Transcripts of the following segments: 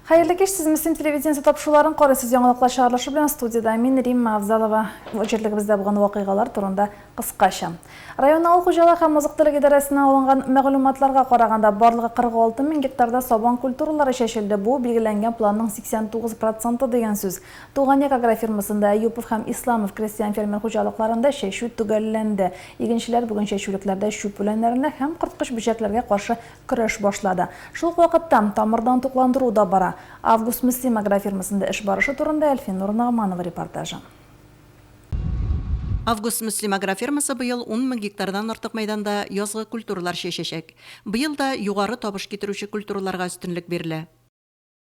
Хәерле кич, сез Мөслим телевидениесе тапшыруларын карыйсыз. Яңалыклар чыгарылышы белән студиядә мин Римма Авзалова. Җирлегебездә булган вакыйгалар турында кыскача. Район авыл хуҗалыгы һәм азык-төлек идарәсеннән алынган мәгълүматларга караганда, барлыгы 46 мең гектарда сабан культуралары чәчелде. Бу, билгеләнгән планның 89 проценты дигән сүз. Туган як агрофирмасында, Әюпов һәм Исламов крестьян-фермер хуҗалыкларында чәчү төгәлләнде. Игенчеләр бүген чәчүлекләрдә чүп үләннәренә һәм корткыч бөҗәкләргә каршы Көрәш башлады. Шул ук вакытта, тамырдан тукландыру да бара. Август-Мөслим агрофирмасында эш барышы турында Әлфинур Ногманова репортажы. Август-Мөслим агрофирмасы быел 10 мең гектардан артык мәйданда язгы культуралар чәчәчәк. Быел да югары табыш китерүче культураларга өстенлек бирелә.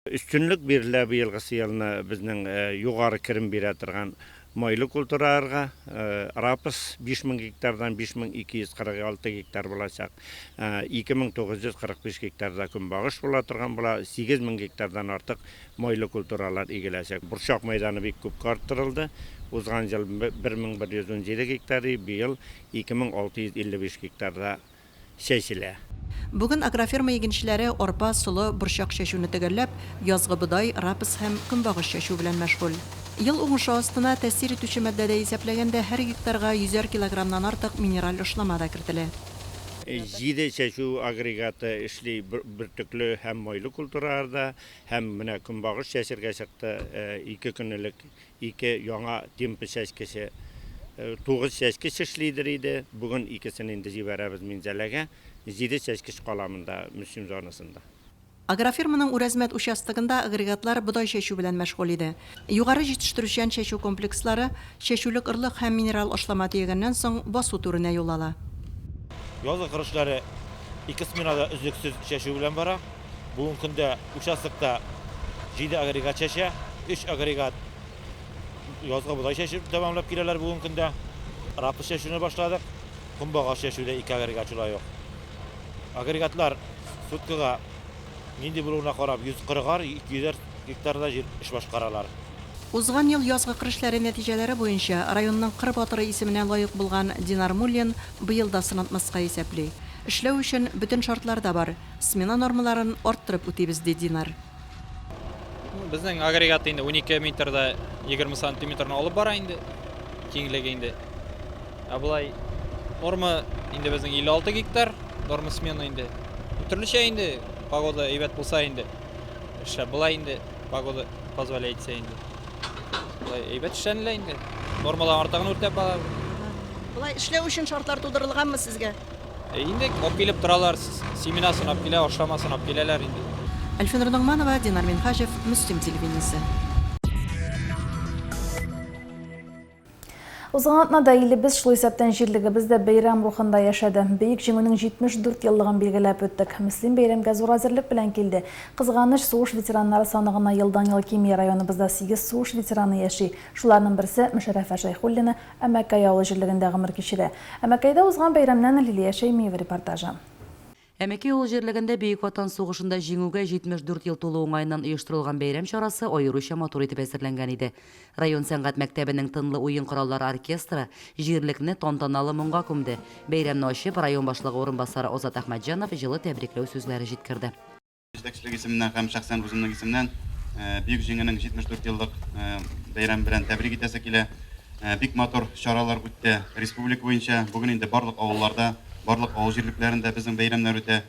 Өстенлек бирелә быелгысы елны безнең югары керем бирә торган майлы культураларга. Рапс 5000 гектардан 5246 гектар булачак. 2945 гектарда көнбагыш була торган була. 8000 гектардан артык майлы культуралар игеләчәк. Борчак мәйданы бик күпкә арттырылды. Узган ел 1117 гектар, быел 2655 гектарда чәчелә. Бүген агрофирма игенчеләре арпа, солы, борчак чәчүне төгәлләп, язгы бодай, рапс һәм көнбагыш чәчү белән мәшгуль. Ел уңышы астына тәэсир итүче матдә дә исәпләгәндә һәр гектарга йөзәр килограммнан артык минераль ошлама да кертелә. Җиде чәчү агрегаты эшли бөртекле һәм майлы культураларда һәм менә көнбагыш чәчергә чыкты ике көн элек Ике яңа темпы чәчкече, тугыз чәчкеч эшлидер иде. Бүген икесен инде җибәрәбез Минзәләгә. Җиде чәчкеч кала монда, Мөслим зонасында. Агрофирманың Үрәзмәт участогында агрегатлар бодай чәчү белән мәшгуль иде. Югары җитештерүчән чәчү комплекслары чәчүлек орлык һәм минерал ашлама төягәннән соң басу түренә юл ала. Язгы кыр эшләре ике сменада өзлексез чәчү белән бара. Бүгенге көндә участокта җиде агрегат чәчә, өч агрегат язгы бодай чәчеп тәмамлап киләләр бүгенге көндә. Рапс чәчүне башладык. Көнбагыш чәчүдә ике агрегат шулай ук. Агрегатлар суткага нинди булуына карап 140 ар, 200 гектарда җир эш башкаралар. Узган ел язгы кыр эшләре нәтиҗәләре буенча районның кыр батыры исеменә лаек булган Динар Муллин быел да сынатмаска исәпли. Эшләү өчен бөтен шартлар да бар, смена нормаларын арттырып үтибез, ди Динар. Безнең агрегат инде 12 метр да 20 сантиметрны алып бара инде, киңлеге инде. Ә болай норма инде безнең 56 гектар, норма смена инде. Төрлечә инде, погода әйбәт булса инде эшләп була инде, погода позволяет итсә инде. Болай әйбәт эшләнелә инде. Нормадан артыгын үтәп барабыз. Болай эшләү өчен шартлар тудырылганмы сезгә? Ә инде алып килеп торалар, семенасын алып килә, ашламасын алып киләләр инде. Әлфинур Ногманова, Динар Минһаҗев, Мөслим телевидениесе. Узган атнада илебез, шул исәптән җирлегебез дә бәйрәм рухында яшәде. Бөек Җиңүнең 74 еллыгын билгеләп үттек. Мөслим бәйрәмгә зур әзерлек белән килде. Кызганыч, сугыш ветераннары саны гына елдан-ел кими. Районыбызда сигез сугыш ветераны яши. Шуларның берсе, Мөшәрәфә Шәйхуллина, Әмәкәй авылы җирлегендә гомер кичерә. Әмәкәйдә узган бәйрәмнән Лилия Шәймиева репортажы. Әмәкәй авыл җирлегендә Бөек Ватан сугышында Җиңүгә 74 ел тулу уңаеннан оештырылган бәйрәм чарасы аеруча матур итеп әзерләнгән иде. Район сәнгать мәктәбенең тынлы уен кораллары оркестры җирлекне тантаналы моңга күмде. Бәйрәмне ачып, район башлыгы урынбасары Азат Әхмәтҗанов җылы тәбрикләү сүзләре җиткерде. Җитәкчелек исеменнән һәм шәхсән үземнең исемнән Бөек Җиңүнең 74 еллык бәйрәме белән тәбрик итәсе килә. Бик матур чаралар үтте республика буенча. Бүген инде барлык авылларда, барлык авыл җирлекләрендә безнең бәйрәмнәр үтә.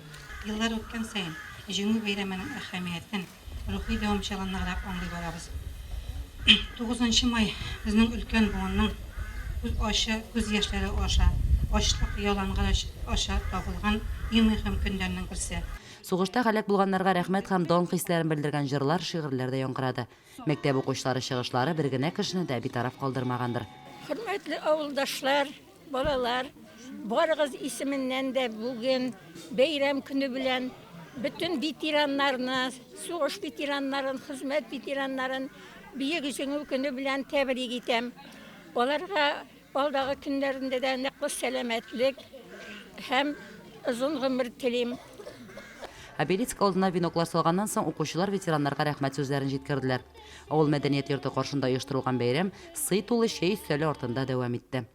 Еллар үткән саен Җиңү бәйрәменең әһәмиятен, рухи дәвамчылыгын ныграк аңлый барабыз. Тугызынчы май безнең өлкән буынның күз ачы күз яшьләре аша, ачлык, ялангач аша табылган иң мөһим көннәрнең берсе. Сугышта һәлак булганнарга рәхмәт һәм дан хисләрен белдергән җырлар, шигырьләр дә яңгырады. Мәктәп укучылары чыгышлары бер генә кешене дә битараф калдырмагандыр. Хөрмәтле авылдашлар, балалар, барыгыз исеменнән дә бүген бәйрәм көне белән бөтен ветераннарны, сугыш ветераннарын, хезмәт ветераннарын Бөек Җиңү көне белән тәбрик итәм. Аларга Алдагы көннәрендә дә ныклы сәламәтлек һәм озын гомер телим. Обелиск алдына веноклар салганнан соң, укучылар ветераннарга рәхмәт сүзләрен җиткерделәр. Авыл мәдәният йорты каршында оештырылган бәйрәм сый тулы чәй өстәле артында дәвам итте.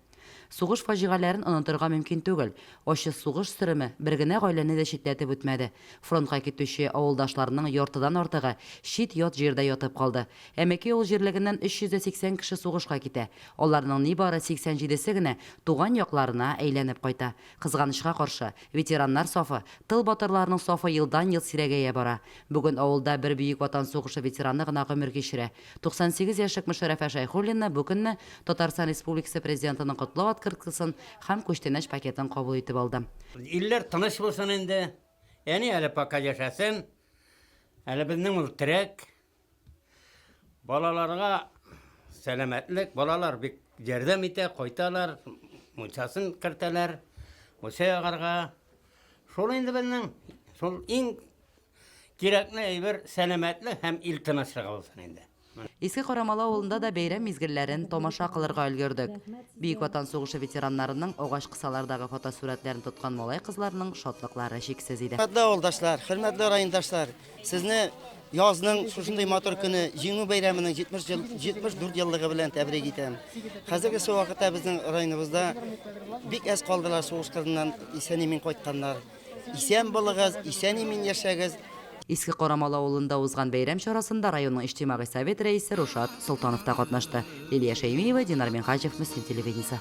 Сугыш фаҗигаләрен онытырга мөмкин түгел. Ачы сугыш сөреме бер генә гаиләне дә читләтеп үтмәде. Фронтка китүче авылдашларның яртыдан артыгы чит-ят җирдә ятып калды. Әмәкәй авыл җирлегеннән 380 кеше сугышка китә. Аларның нибары 87 се генә туган якларына әйләнеп кайта. Кызганычка каршы, ветераннар сафы, тыл батырларының сафы елдан-ел сирәгәя бара. Бүген авылда бер Бөек Ватан сугышы ветераны гына гомер кичерә. 98 яшьлек Мөшәрәфә Шәйхуллина бу көнне Татарстан Республикасы Президентының котлау открыткасын һәм күчтәнәч пакетын кабул итеп алды. Илләр тыныч булсын инде. Әни әле пока яшәсен. Әле безнең ул терәк. Балаларга сәламәтлек, балалар бик ярдәм итә, кайталар, мунчасын кертәләр, мунча ягарга. Шул инде безнең, шул иң кирәкле әйбер сәламәтлек һәм ил тынычлыгы булсын инде. Иске Карамалы авылында да бәйрәм мизгелләрен тамаша кылырга өлгердек. Бөек Ватан сугышы ветераннарының агач кысалардагы фотосурәтләрен тоткан малай-кызларның шатлыклары чиксез иде. Хөрмәтле авылдашлар, хөрмәтле райондашлар, сезне язның шушындый матур көне, Җиңү бәйрәменең 70 ел, 74 еллыгы белән тәбрик итәм. Хәзергесе вакытта безнең районыбызда бик әз калдылар сугыш кырыннан исән-имин кайтканнар. Исән булыгыз, исән-имин яшәгез. Иске Карамалы авылында узган бәйрәм чарасында районның Иҗтимагый совет рәисе Рушат Солтанов та катнашты. Лилия Шәймиева, Динар Минһаҗев, Мөслим телевидениесе.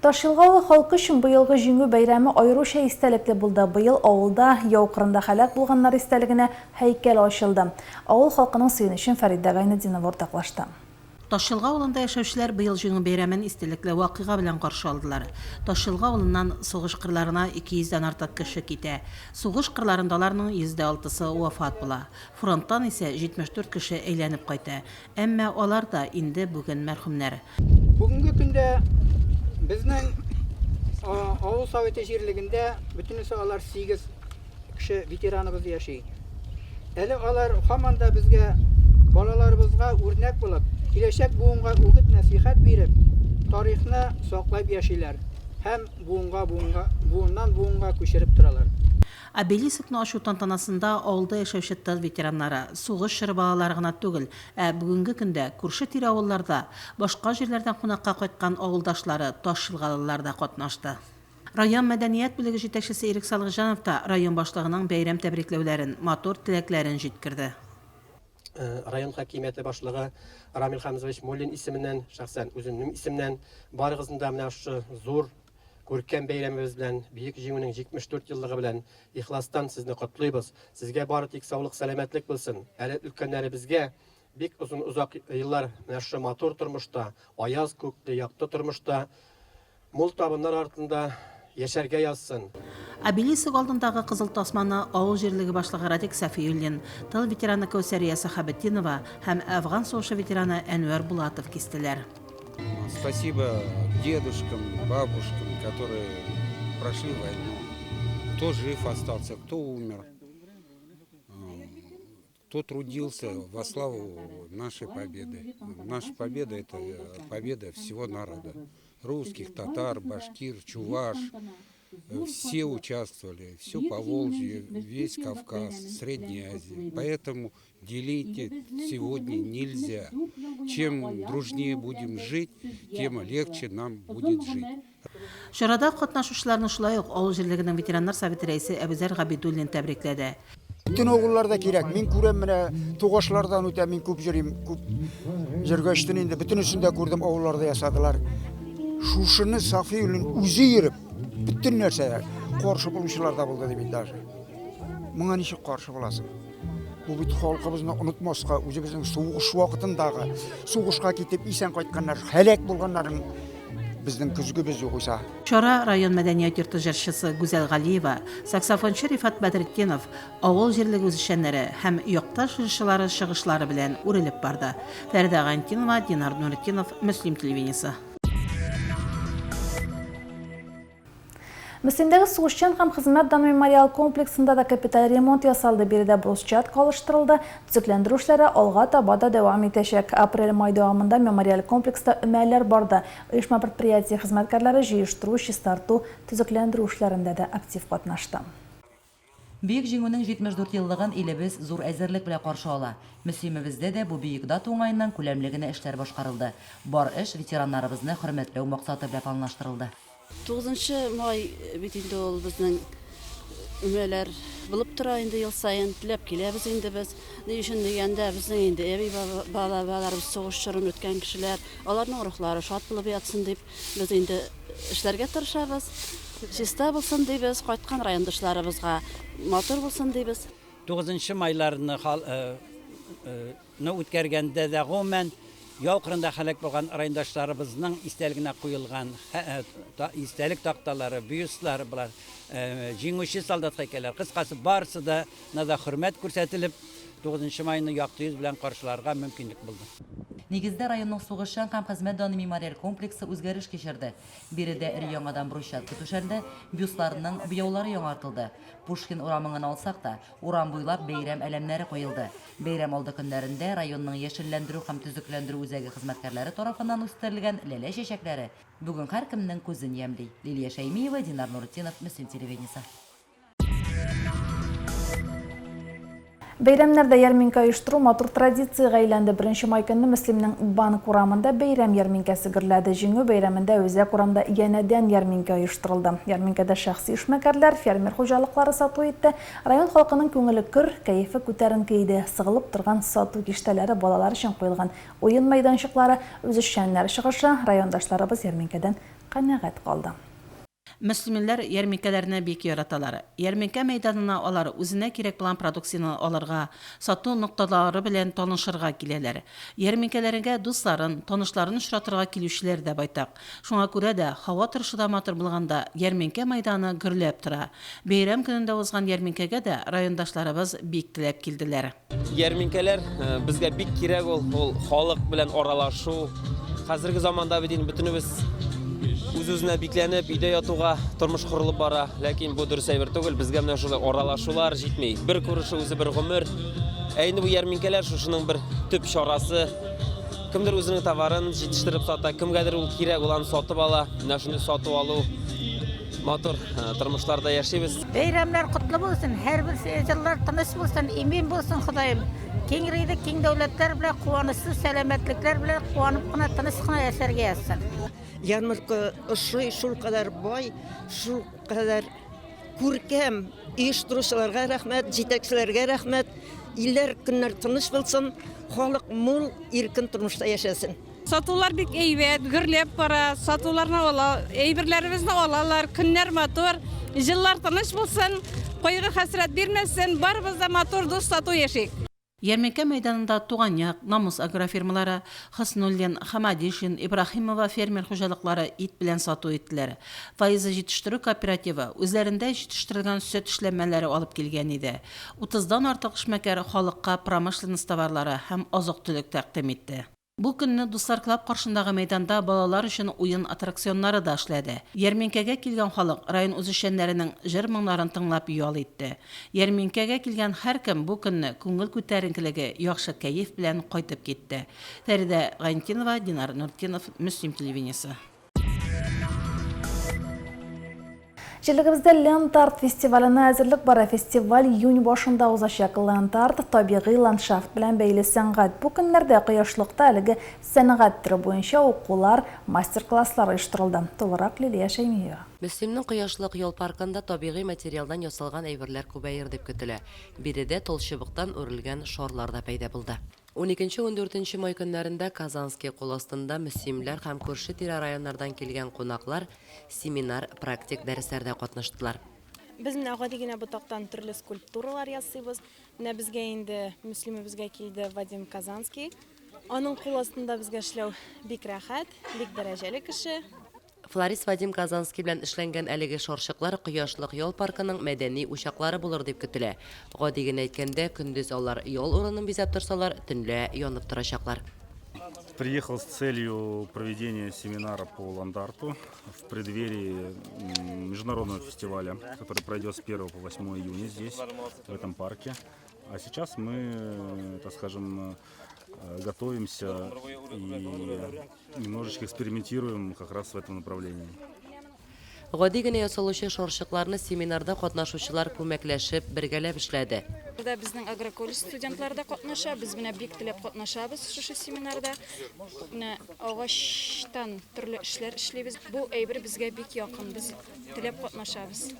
Ташъелга авылы халкы өчен быелгы Җиңү бәйрәме аеруча истәлекле булды. Быел авылда яу кырында һәлак булганнар истәлегенә һәйкәл ачылды. Авыл халкының сөенечен Фәридә Гайнетдинова уртаклашты. Ташъелга авылында яшәүчеләр быел Җиңү бәйрәмен истәлекле вакыйга белән каршы алдылар. Ташъелга авылыннан сугыш кырларына 200 дән артык кеше китә. Сугыш кырларында аларның йөздә алтысы вафат була. Фронттан исә 74 кеше әйләнеп кайта. Әмма алар да инде бүген мәрхүмнәр. Бүгенге көндә безнең авыл советы җирлегендә бөтенесе алар 8 кеше ветераныбыз яши. Әле алар һаман да безгә, балаларыбызга үрнәк булып, киләчәк буынга үгет-нәсыйхәт биреп, тарихны саклап яшиләр һәм буынга буынга, буыннан буынга күчереп торалар. Обелискны ачу тантанасында авылда яшәүче тыл ветераннары, сугыш чоры балалары гына түгел, ә бүгенге көндә күрше-тирә авылларда, башка җирләрдән кунакка кайткан авылдашлары, ташъелгалылар да катнашты. Район мәдәният бүлеге җитәкчесе Ирек Салихҗанов та район башлыгының бәйрәм тәбрикләүләрен, матур теләкләрен җиткерде. Район хакимияте башлыгы Рамил Хәмзович Муллин исеменнән, шәхсән үземнең исемнән барыгызны да менә шушы зур күркәм бәйрәмебез белән, Бөек Җиңүнең 74 еллыгы белән ихластан сезне котлыйбыз. Сезгә бары тик саулык-сәламәтлек булсын. Әле өлкәннәребезгә бик озын озак еллар менә шушы матур тормышта, аяз күкле якты тормышта Мул табыннар артында яшәргә язсын. Обелиск алдындагы кызыл тасманы авыл җирлеге башлыгы Радик Сафиуллин, тыл ветераны Кәүсәрия Сәхәбетдинова һәм Әфган сугышы ветераны Әнвәр Булатов кистеләр. Спасибо дедушкам, бабушкам, которые прошли войну. Кто жив остался, кто умер. Кто трудился во славу нашей победы. Наша победа – это победа всего народа. Русских, татар, башкир, чуваш. Все участвовали, все Поволжье, весь Кавказ, Средняя Азия. Поэтому делить сегодня нельзя. Чем дружнее будем жить, тем легче нам будет жить. Чарада катнашучыларны шулай ук авыл җирлегенең ветераннар советы рәисе Әбүзәр Габидуллин тәбрикләде. Бөтен авылларда кирәк. Мин күрәм менә тугашлардан үтә, мин күп йөрим, күп йөргәчтен инде бөтенесен дә күрдем, авылларда ясадылар. Шушыны Сафиуллин үзе йөреп, бөтен нәрсә каршы булучылар да булды дип даже. Моңа ничек каршы буласың? Бу бит халкыбызны онытмаска, үзебезнең сугыш вакытындагы, сугышка китеп исән кайтканнар, һәлак булганнарның безнең көзгебез югыйсә. Чара район мәдәният йорты җырчысы Гүзәл Галиева, саксофончы Рифат Бәдретдинов, авыл җирлеге үзешчәннәре һәм якташ җырчылары чыгышлары белән үрелеп барды. Фәридә Гайнтинова, Динар Нуретдинов, Мөслим телевидениесе. Мөслимдәге Сугышчан һәм хезмәт даны мемориал комплексында да капиталь ремонт ясалды. Биредә брусчатка алыштырылды, төзекләндерү эшләре алга таба да дәвам итәчәк. Апрель-май дәвамында мемориаль комплекста өмәләр барды. Оешма-предприятие хезмәткәрләре җыештыру, чистарту, төзекләндерү эшләрендә дә актив катнашты. Бөек Җиңүнең 74 еллыгын илебез зур әзерлек белән каршы ала. Мөслимебездә дә бу бөек дата уңаеннан күләмле генә эшләр башкарылды. Бар эш ветераннарыбызны хөрмәтләү максаты белән планлаштырылды. Тугызынчы май бит инде ул безнең өмәләр булып тора инде ел саен. Теләп киләбез инде без. Ни өчен дигәндә, безнең инде әби-бабаларыбыз сугыш чорын үткән кешеләр, аларның рухлары шат булып ятсын дип, без инде эшләргә тырышабыз. Чиста булсын дибез, кайткан райондашларыбызга матур булсын дибез. Тугызынчы майларны үткәргәндә дә, гомумән, яу кырында һәлак булган райондашларыбызның истәлегенә куелган истәлек такталары, бюстлар, болар, җиңүче солдат һәйкәлләре, кыскасы, барысы да на да хөрмәт күрсәтелеп, Тугызынчы майны якты йөз белән каршыларга мөмкинлек булды. Нигездә районның Сугышчан һәм хезмәт даны мемориаль комплексы үзгәреш кичерде. Биредә өр-яңадан брусчатка түшәлде, бюстларның буяулары яңартылды. Пушкин урамын гына алсак та, урам буйлап бәйрәм әләмнәре куелды. Бәйрәм алды көннәрендә районның яшелләндерү һәм төзекләндерү үзәге хезмәткәрләре тарафыннан үстерелгән ләлә чәчәкләре бүген һәркемнең күзен ямьли. Лилия Шәймиева, Динар Нуретдинов, Мөслим телевидениесе. Бәйрәмнәрдә ярминкә оештыру матур традициягә әйләнде. Беренче май көнне Мөслимнең Банк урамында бәйрәм ярминкәсе гөрләде. Җиңү бәйрәмендә үзәк урамда янәдән ярминкә оештырылды. Ярминкәдә шәхси эшмәкәрләр, фермер хуҗалыклары сату итте. Район халкының күңеле көр, кәефе күтәренке иде. Сыгылып торган сату киштәләре, балалар өчен куелган уен мәйданчыклары, үзешчәннәр чыгышы, райондашларыбыз ярминкәдән канәгать калды. Мөслимлеләр ярминкәләрне бик яраталар. Ярминкә мәйданына алар үзенә кирәк булган продукцияне алырга, сату нокталары белән танышырга киләләр. Ярминкәләргә дусларын, танышларын очратырга килүчеләр дә байтак. Шуңа күрә дә, һава торышы да матур булганда, ярминкә майданы гөрләп тора. Бәйрәм көнендә узган ярминкәгә дә райондашларыбыз бик теләп килделәр. Ярминкәләр безгә бик кирәк ул, ул халык белән аралашу. Хәзерге заманда бит инде бөтенебез үз-үзенә бикләнеп, өйдә ятуга тормыш корылып бара. Ләкин бу дөрес әйбер түгел. Безгә менә шулай аралашулар җитми. Бер күрешү үзе бер гомер. Ә инде бу ярминкәләр шушының бер төп чарасы. Кемдер үзенең товарын җитештереп сата, кемгәдер ул кирәк, ул аны сатып ала. Менә шундый сату алу матур тормышларда яшибез. Бәйрәмнәр котлы булсын, һәрбер җыллар тыныч булсын, имин булсын, Ходаем. Киң ризык, киң дәүләтләр белән, куанычлы сәламәтлекләр белән куанып кына, тыныч кына яшәргә язсын. Ярмарка ошый, шулкадәр бай, шулкадәр күркәм. Оештыручыларга рәхмәт, җитәкчеләргә рәхмәт. Илләр, көннәр тыныч булсын, халык мул, иркен тормышта яшәсен. Сатулар бик әйбәт, гөрләп бара. Сатуларны ала, әйберләребезне алалар. Көннәр матур, җыллар тыныч булсын, кайгы-хәсрәт бирмәсен. Барыбыз да матур, дус, тату яшик. Ярминкә мәйданында Туган як, Намус агрофирмалары, Хөснуллин, Хамадишин, Ибраһимова фермер хуҗалыклары ит белән сату иттеләр. Фаиза җитештерү кооперативы үзләрендә җитештерелгән сөт эшләнмәләре алып килгән иде. Утыздан артык эшмәкәр халыкка промышленность товарлары һәм азык-төлек тәкъдим итте. Бу көнне Дуслар Клаб каршындагы мәйданда балалар өчен уен аттракционнары да эшләде. Ярминкәгә килгән халык район үзешчәннәренең җыр-моңнарын тыңлап ял итте. Ярминкәгә килгән һәркем бу көнне күңел күтәренкелеге, яхшы кәеф белән кайтып китте. Фәридә Гайнтинова, Динар Нуртдинов, Мөслим телевидениесе. Җирлегебездә Ленд-арт фестиваленә әзерлек бара. Фестиваль июнь башында узачак. Ленд-арт, табигый ландшафт белән бәйле сәнгать. Бу көннәрдә Кояшлыкта әлеге сәнгать төре буенча укулар, мастер-класслар оештырылды. Тулырак Лилия Шәймиева. Мөслимнең Кояшлык ял паркында табигый материалдан ясалган әйберләр күбәер дип көтелә. Биредә талчыбыктан үрелгән шарлар да пәйда булды. Уникенче-ундүртенче май көннәрендә Казанский кул астында мөслимләр һәм күрше-тирә районнардан килгән кунаклар семинар, практик дәресләрдә катнаштылар. Без менә гади генә ботактан төрле скульптуралар ясыйбыз. Менә безгә инде Мөслимебезгә килде Вадим Казанский. Аның кул астында безгә эшләү бик рәхәт, бик дәрәҗәле кеше. Флорис Вадим Казанский белән эшләнгән әлеге шарчыклар Кояшлык ял паркының мәдәни учаклары булыр дип көтелә. Гади генә әйткәндә, көндез алар ял урынын бизәп торсалар, төнлә янып торачаклар. Приехал с целью проведения семинара по ландарту в преддверии международного фестиваля, который пройдет с 1 по 8 июня здесь, в этом парке. А сейчас мы, так скажем, готовимся и немножечко экспериментируем как раз в этом направлении. Гади генә ясалучы шарчыкларны семинарда катнашучылар күмәкләшеп, бергәләп эшләде. Монда безнең агроколледж студентлары да катнаша. Без менә бик теләп катнашабыз шушы семинарда. Менә агачтан төрле эшләр эшлибез. Бу әйбер безгә бик якын, без теләп катнашабыз.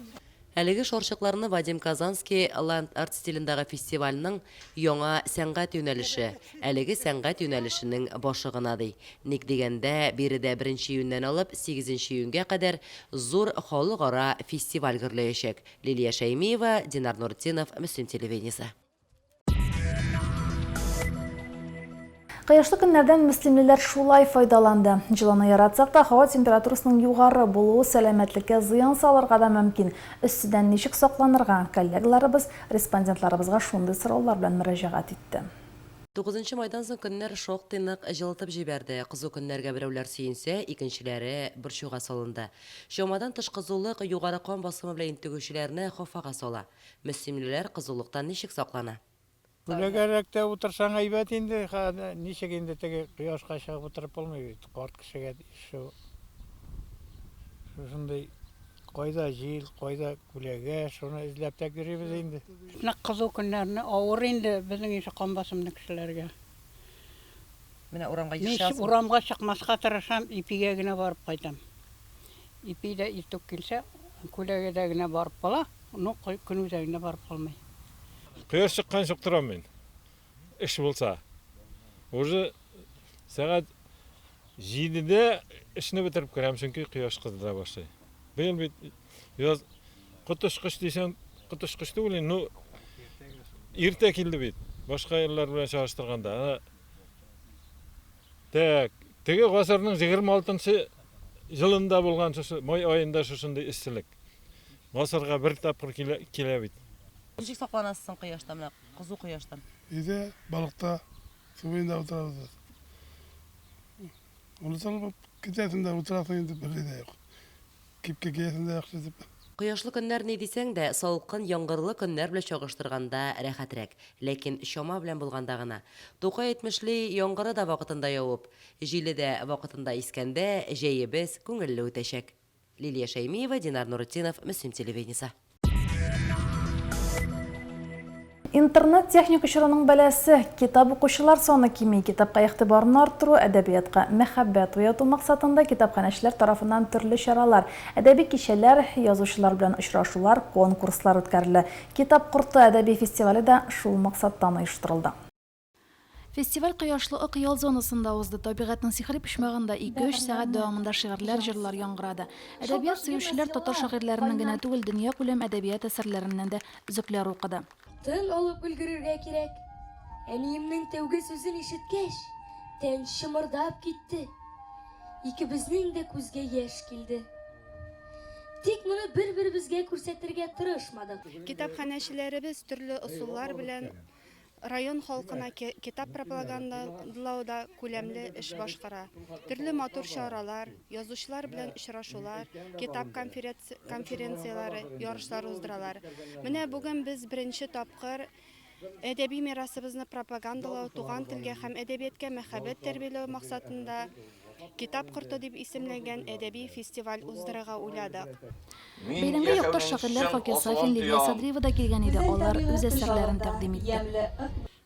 Әлеге шарчыкларны Вадим Казанский ленд-арт стилендагы фестивальнең яңа сәнгать юнәлеше, әлеге сәнгать юнәлешенең башы гына ди. Ник дигәндә, биредә беренче июньнән алып сигезенче июньгә кадәр зур халыкара фестиваль гөрләячәк. Лилия Шәймиева, Динар Нуртдинов, Мөслим телевидениесе. Кояшлы көннәрдән мөслимлеләр шулай файдаланды. Җылыны яратсак та, һава температурасының югары булуы сәламәтлеккә зыян салырга да мөмкин. Эсседән ничек сакланырга? Коллегаларыбыз респондентларыбызга шундый сораулар белән мөрәҗәгать итте. Тугызынчы майдан соң көннәр шактый нык җылытып җибәрде. Кызу көннәргә берәүләр сөенсә, икенчеләре борчуга салынды. Чамадан тыш кызулык югары кан басымы белән интегүчеләрне хафага сала. Мөслимлеләр кызулыктан ничек саклана? Күләгәрәктә утырсаң әйбәт инде, ничек инде теге кояшка чыгып утырып булмый бит, карт кешегә шул шушындый кайда җил, кайда күләгә, шуны эзләп тә йөрибез инде. Нык кызу көннәрне авыр инде безнең ише кан басымлы кешеләргә. Менә урамга еш чыгасызмы? Урамга чыкмаска тырышам, ипигә генә барып кайтам. Ипи дә иртүк килсә, күләгәдә генә барып кала. Ну, көн үзәгенә барып калмый. Кояш чыкканчы ук торам мин. Эш булса. Уже сәгать җидедә эшне бетереп керәм, чөнки кояш кыздыра башлый. Быел бит яз коточкыч дисәң, коточкыч түгел инде, ну иртә килде бит, башка еллар белән чагыштырганда. Ана так, теге гасырның 26 елында булган шушы май аенда шушындый эсселек. Гасырга бер тапкыр килә, килә бит. Ничек сакланасыз соң кояштан, менә кызу кояштан? Өйдә, балыкта, су буенда утырабыз без. Онытылып китәсең дә утырасың инде, берни дә юк. Кипке киясең дә яхшы итеп. Кояшлы көннәр ни дисәң дә, салкын, яңгырлы көннәр белән чагыштырганда рәхәтрәк. Ләкин чама белән булганда гына. Тукай әйтмешли, яңгыры да вакытында явып, җиле дә вакытында искәндә, җәебез күңелле үтәчәк. Лилия Шәймиева, Динар Нуретдинов, Мөслим телевидениесе. Интернет техника чорының бәласе, китап укучылар саны кими, китапка игътибарны арттыру, әдәбиятка мәхәббәт уяту максатында китапханәчеләр тарафыннан төрле чаралар, әдәби кичәләр, язучылар белән очрашулар, конкурслар үткәрелә. Китап корты әдәби фестивале дә шул максаттан оештырылды. Фестиваль Кояшлы Ык ял зонасында узды. Табигатьнең сихри почмагында ике-өч сәгать дәвамында шигырьләр, җырлар яңгырады. Әдәбият сөючеләр татар шагыйрьләренең генә түгел, дөньякүләм әдәбият әсәрләреннән дә өзекләр укыды. Тын алып өлгерергә кирәк. Әниемнең тәүге сүзен ишеткәч, тән чымырдап китте. Икебезнең дә күзгә яшь килде. Тик моны бер-беребезгә күрсәтергә тырышмадык. Китапханәчеләребез төрле ысуллар белән Район халкына китап пропагандалауда күләмле эш башкара. Төрле матур чаралар, язучылар белән очрашулар, китап конференцияләре, ярышлар уздыралар. Менә бүген без беренче тапкыр әдәби мирасыбызны пропагандалау, туган телгә һәм әдәбиятка мәхәббәт тәрбияләү максатында Китап корты дип исемләнгән әдәби фестиваль уздырырга уйладык. Бәйрәмгә якташ шагыйрьләр Факил Сафин, Лилия Садриева да килгән иде, алар үз әсәрләрен тәкъдим итте.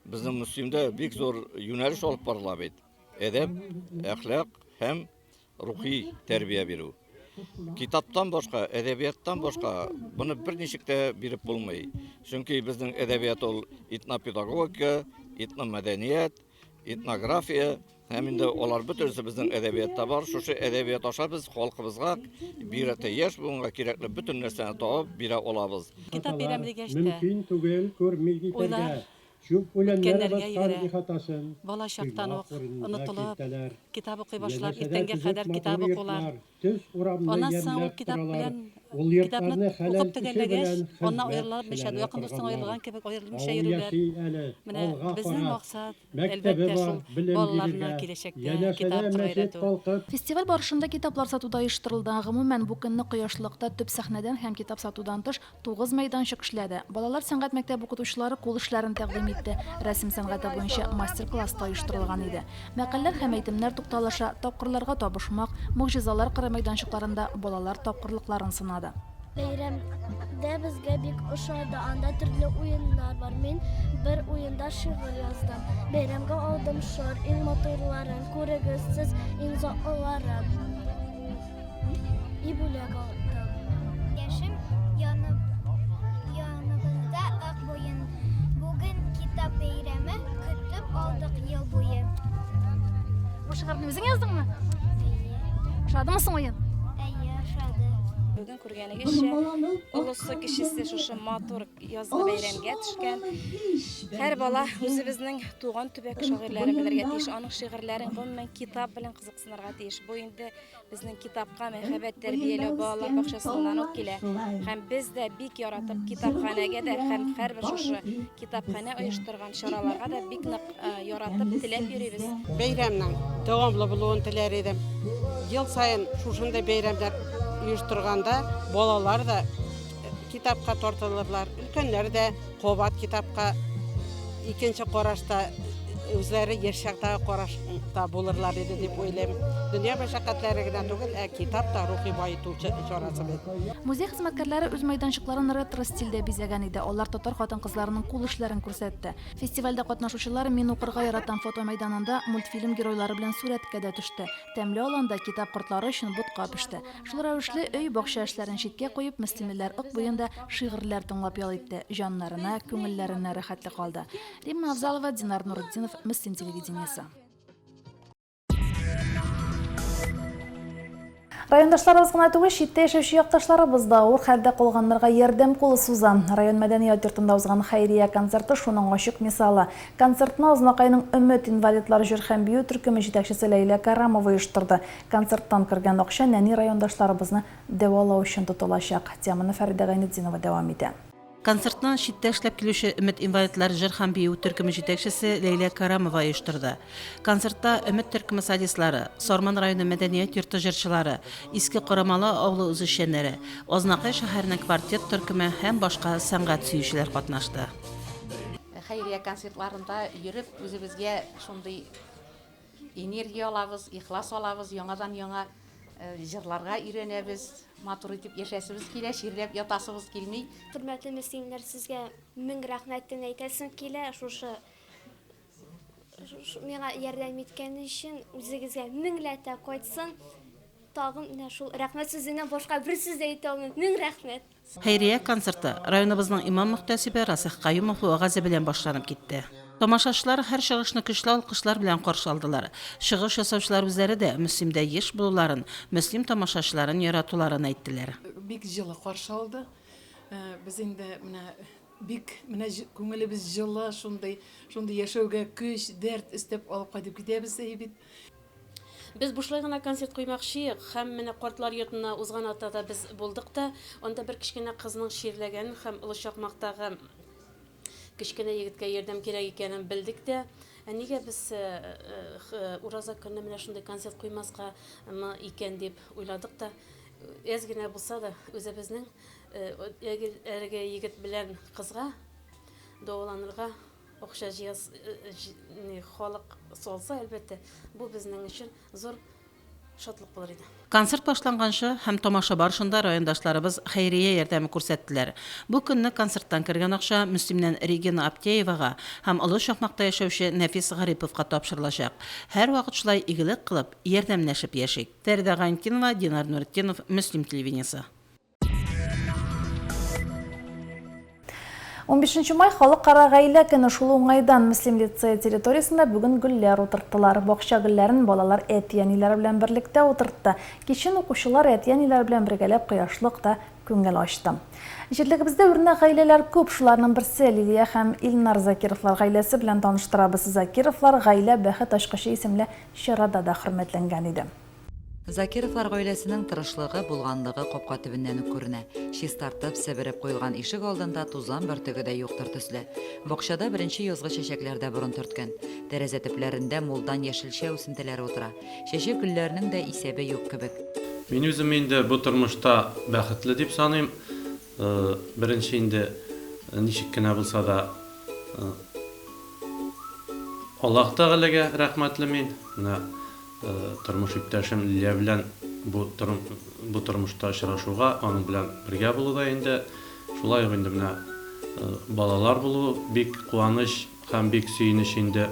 Безнең Мөслимдә бик зур юнәлеш алып барыла бит. Әдәп, әхлак һәм рухи тәрбия бирү. Китаптан башка, әдәбияттан башка моны берничек тә биреп булмый. Чөнки безнең әдәбият ул этнопедагогика, этномәдәният, этнография Һәм инде алар бөтенесе безнең әдәбиятта бар. Шушы әдәбият аша без халкыбызга, бигрәк тә яшь буынга кирәкле бөтен нәрсәне табып бирә алабыз. Китап бирәм дигәч тә, Мөмкин түгел күрми китәргә. уйлар Чүп үләннәр үткәннәргә баскан йөгерә. ихатасын, Балачактан койма ук урынында онытылып, киртәләр. китап укый башлап, Янәшәдә иртәнгә төзек кадәр китап матур укулар. йортлар, төз урамны Аннан соң ул ямьләп китап торалар. белән Ул китапны йортларны хәләл укып көче төгәлләгәч, белән аннан хезмәт аерылмыйча, кешеләре якын дустың корганнар. аерылган кебек аерылмыйча Авыл йөрүләр. яши әле, Менә алга безнең кара. максат, Мәктәбе әлбәттә, бар, шул белем балаларны бирергә. киләчәктә Янәшәдә китап мәчет өйрәтү. калкып. Фестиваль барышында китаплар сату да оештырылды. Гомумән, бу көнне Кояшлыкта төп сәхнәдән һәм китап сатудан тыш, 9 мәйданчык эшләде. Балалар сәнгать мәктәбе укытучылары кул эшләрен тәкъдим итте. Рәсем сәнгате буенча мастер-класс та оештырылган иде. Мәкальләр һәм әйтемнәр тукталышы, тапкырларга табышмак, могҗизалар кыры. уеннары мәйданчыкларында балалар тапкырлыкларын сынады. Бәйрәмдә безгә бик ошады, анда төрле уеннар бар. Мин бер уенда шигырь яздым. Бәйрәмгә алдым шар, иң матурларын, күрегез сез иң затлыларын. И бүләк алдым. Яшем янып, яныбызда Ык буен. Бүген китап бәйрәме, көтеп алдык ел буе. Бу шигырьне үзең яздыңмы? Әйе. Ошадымы соң уен? Әйе, ошады. Бүген күргәнегезчә, олысы кечесе шушы матур язгы бәйрәмгә төшкән. Һәр бала үзебезнең туган төбәк шагыйрьләрен белергә тиеш, аның шигырьләрен, гомумән, китап белән кызыксынырга тиеш. Бу инде Безнең китапка мәхәббәт тәрбияләү балалар бакчасыннан ук килә. Һәм без дә бик яратып китапханәгә дә һәм һәрбер шушы китапханә оештырган чараларга да бик нык яратып, теләп йөрибез. Бәйрәмнең дәвамлы булуын теләр идем. Ел саен шушындый бәйрәмнәр оештырганда балалар да китапка тартылырлар, өлкәннәр дә кабат китапка икенче карашта үзләре яшь чактагы карашта булырлар иде дип уйлыйм. Дөнья мәшәкатьләре генә түгел, ә китап та рухи баету чарасы бит. Музей хезмәткәрләре үз мәйданчыкларын ретро стильдә бизәгән иде. Алар татар хатын-кызларының кул эшләрен күрсәтте. Фестивальдә катнашучылар Мин укырга яратам фотомәйданында мультфильм геройлары белән сурәткә дә төште. Тәмле аланда китап кортлары өчен ботка пеште. Шул рәвешле, өй, бакча эшләрен читкә куеп, мөслимлеләр Ык буенда шигырьләр тыңлап ял итте, җаннарына, күңелләренә рәхәтлек алды. Римма Авзалова, Динар Нуретдинов, Мөслим телевидениесе. Райондашларыбыз гына түгел, читтә яшәүче якташларыбыз да авыр хәлдә калганнарга ярдәм кулы суза. Район мәдәният йортында узган хәйрия концерты шуның ачык мисалы. Концертны Азнакайның Өмет инвалидлар җыр һәм бию төркеме җитәкчесе Ләйлә Карамова оештырды. Концерттан кергән акча нәни райондашларыбызны дәвалау өчен тотылачак. Теманы Фәридә Гайнетдинова дәвам итә. Концертны читтә эшләп килүче Өмет инвалидлар җыр һәм бию төркеме җитәкчесе Ләйлә Карамова оештырды. Концертта Өмет төркеме солистлары, Сарман районы мәдәният йорты җырчылары, Иске Карамалы авылы үзешчәннәре, Азнакай шәһәренең квартет төркеме һәм башка сәнгать сөючеләр катнашты. Хәйрия концертларында йөреп, үзебезгә шундый энергия алабыз, ихлас алабыз, яңадан-яңа җырларга өйрәнәбез, матур итеп яшәсебез килә, чирләп ятасыбыз килми. Хөрмәтле мөслимнәр, сезгә мең рәхмәтен әйтәсем килә, шушы миңа ярдәм иткән өчен үзегезгә меңләтә кайтсын. Тагын менә шул рәхмәт сүзеннән башка бер сүз дә әйтә алмыйм. Мең рәхмәт. Хәйрия концерты районыбызның имам-мөхтәсибе Расих Каюмов вәгазе белән башланып китте. Тамашачылар һәр чыгышны көчле алкышлар белән каршы алдылар. Чыгыш ясаучылар үзләре дә Мөслимдә еш булуларын, Мөслим тамашачыларын яратуларын әйттеләр. Бик җылы каршы алды. Без инде менә бик менә күңелебез җылы, шундый, шундый яшәүгә көч, дәрт өстәп алып кайтып китәбез әйе бит. Без бушлай гына концерт куймакчыек һәм менә картлар йортына узган атнада без булдык та, анда бер кечкенә кызның чирләгәнен һәм Олы Чакмактагы кечкенә егеткә ярдәм кирәк икәнен белдек тә, ә нигә без ураза көнне менә шундый концерт куймаска икән дип уйладык та, әз генә булса да үзебезнең әлеге егет белән кызга дәваланырга Акча җыяс, халык салса, әлбәттә, бу безнең өчен зур шатлык булыр иде. Концерт башланганчы һәм тамаша барышында райондашларыбыз хәйрия ярдәме күрсәттеләр. Бу көнне концерттан кергән акча Мөслимнән Регина Аптеевага һәм Олы Чакмакта яшәүче Нәфис Гариповка тапшырылачак. Һәрвакыт шулай игелек кылып, ярдәмләшеп яшик. Фәридә Гайнтдинова, Динар Нуретдинов, Мөслим телевидениесе. 15 май халыкара гаилә көне шул уңайдан Мөслим лицее территориясендә бүген гөлләр утырттылар. Бакча гөлләрен балалар әти-әниләре белән берлектә утыртты. Кичен укучылар әти-әниләре белән бергәләп кояшлыкта күңел ачты. Җирлегебездә үрнәк гаиләләр күп, шуларның берсе Лилия һәм Илнар Закировлар гаиләсе белән таныштырабыз. Закировлар Гаилә бәхет ачкычы исемле чарада да хөрмәтләнгән иде. Закировлар гаиләсенең тырышлыгы, булганлыгы капка төбеннән үк күренә. Чистартып, себереп куелган ишек алдында тузан бөртеге дә юктыр төсле. Бакчада беренче язгы чәчәкләр дә борын төрткән. Тәрәзә төпләрендә мулдан яшелчә үсентеләре утыра. Чәчәк гөлләренең дә исәбе юк кебек. Мин үзем инде бу тормышта бәхетле дип саныйм. Беренче инде ничек кенә булса да Аллаһ Тәгаләгә рәхмәтле мин. Менә Тормыш иптәшем Лилия белән бу бу тормышта очрашуга, аның белән бергә булу да инде. Шулай ук инде менә балалар булу бик куаныч һәм бик сөенеч инде.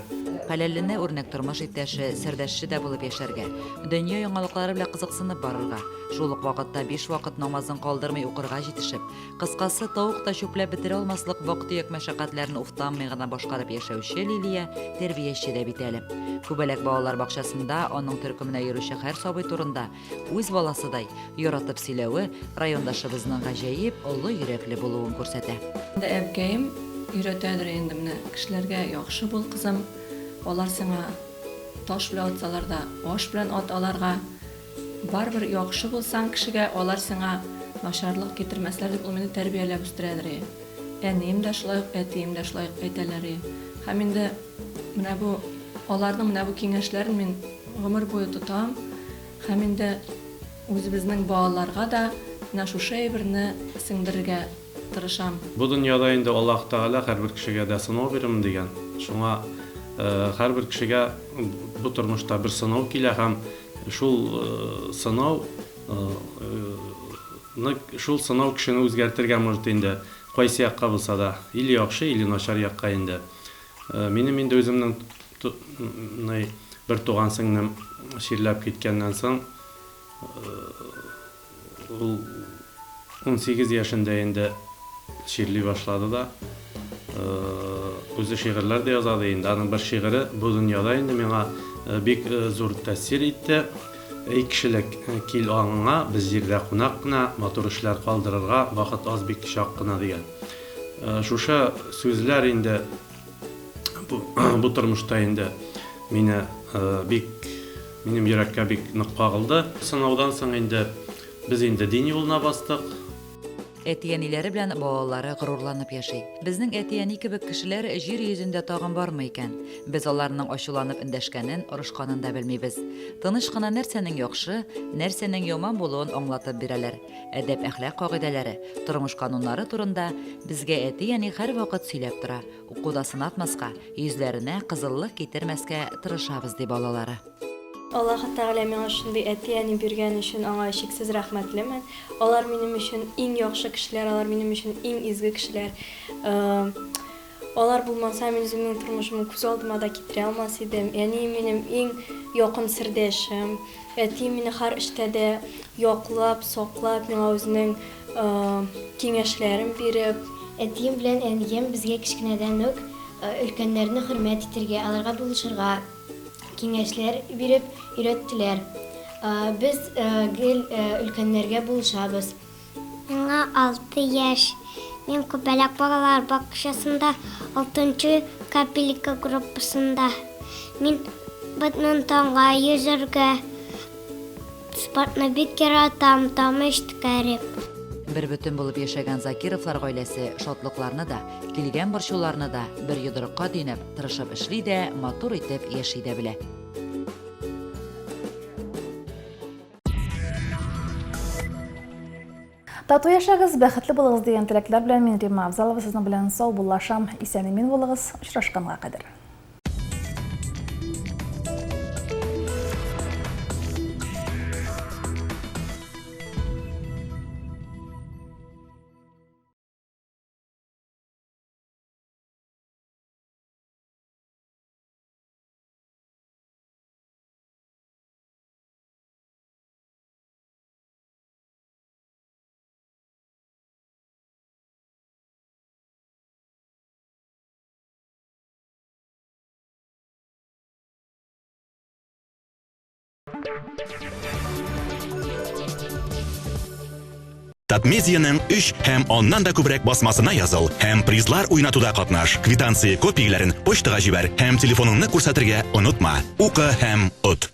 Хәләленә үрнәк тормыш иптәше, сердәшче дә булып яшәргә, дөнья яңалыклары белән кызыксынып барырга, шул ук вакытта биш вакыт намазын калдырмый укырга җитешеп, кыскасы, тавык та чүпләп бетерә алмаслык вак-төяк мәшәкатьләрен уфтанмый гына башкарып яшәүче Лилия тәрбияче дә бит әле. Күбәләк балалар бакчасында аның төркеменә йөрүче һәр сабый турында Үз баласыдай яратып сөйләве райондашыбызның гаҗәеп олы йөрәкле булуын күрсәтә. Инде әбкәем өйрәтәдер инде менә кешеләргә яхшы бул кызым, алар сиңа таш белән атсалар да, аш белән ат аларга, барыбер яхшы булсаң кешегә, алар сиңа начарлык китермәсләр дип ул мине тәрбияләп үстерәдер. Әнием дә шулай ук, әтием дә шулай ук әйтәләр. Һәм инде менә бу аларның менә бу киңәшләрен мин гомер буе тотам. Һәм инде үзебезнең балаларга да менә шушы әйберне сеңдерергә тырышам. Бу дөньяда инде Аллаһ Тәгалә һәрбер кешегә дә сынау бирермен дигән. Шуңа һәрбер кешегә бу тормышта бер сынау килә һәм шул сынау ны шул сынау кешене үзгәртергә может инде, кайсы якка булса да, или яхшы, или начар якка инде. Минем инде үземнең бер туган сеңлем чирләп киткәннән соң, ул 18 яшендә инде чирли башлады да, үзе шигырьләр дә язады инде. Аның бер шигыре бу дөньяда инде миңа бик зур тәэсир итте. Эй, кешелек, кил аңыңа, без җирдә кунак кына, матур эшләр калдырырга вакыт аз бик чак кына дигән. Шушы сүзләр инде бу, бу тормышта инде мине бик минем йөрәккә бик нык кагылды. Сынаудан соң инде без инде дин юлына бастык. Әти-әниләре белән балалары горурланып яши. Безнең әти-әни кебек кешеләр җир йөзендә тагын бармы икән? Без аларның ачуланып эндәшкәнен, орышканын да белмибез. Тыныч кына нәрсәнең яхшы, нәрсәнең яман булуын аңлатып бирәләр. Әдәп-әхлак кагыйдәләре, тормыш кануннары турында безгә әти-әни һәрвакыт сөйләп тора. Укуда сынатмаска, йөзләренә кызыллык китермәскә тырышабыз, ди балалары. Аллаһы Тәгалә миңа шундый әти-әни биргән өчен аңа чиксез рәхмәтлемен. Алар минем өчен иң яхшы кешеләр, алар минем өчен иң изге кешеләр. Алар булмаса, мин үземнең тормышымны күз алдыма да китерә алмас идем. Әнием минем иң якын сердәшем. Әтием мине һәр эштә дә яклап, саклап, миңа үзенең киңәшләрен биреп. Әтием белән әнием безгә кечкенәдән үк өлкәннәрне хөрмәт итергә, аларга булышырга киңәшләр биреп өйрәттеләр. Без гел өлкәннәргә булышабыз. Миңа алты яшь. Мин Күбәләк балалар бакчасында алтынчы капелька группасында. Мин бадминтонга, йөзәргә, спортны бик яратам, тамыш ткәреп. Бербөтен булып яшәгән Закировлар гаиләсе шатлыкларны да, килгән борчуларны да бер йодрыкка төйнәп, тырышып эшли дә, матур итеп яши дә белә. Тату яшәгез, бәхетле булыгыз дигән теләкләр белән мин Римма Авзалова сезнең белән саубуллашам. Исән-имин булыгыз, очрашканга кадәр. Татмедианың өч һәм аннан да күбрәк басмасына языл һәм призлар уйнатуда катнаш. Квитанция копияләрен почтага җибәр һәм телефоныңны күрсәтергә онытма. Укы һәм от.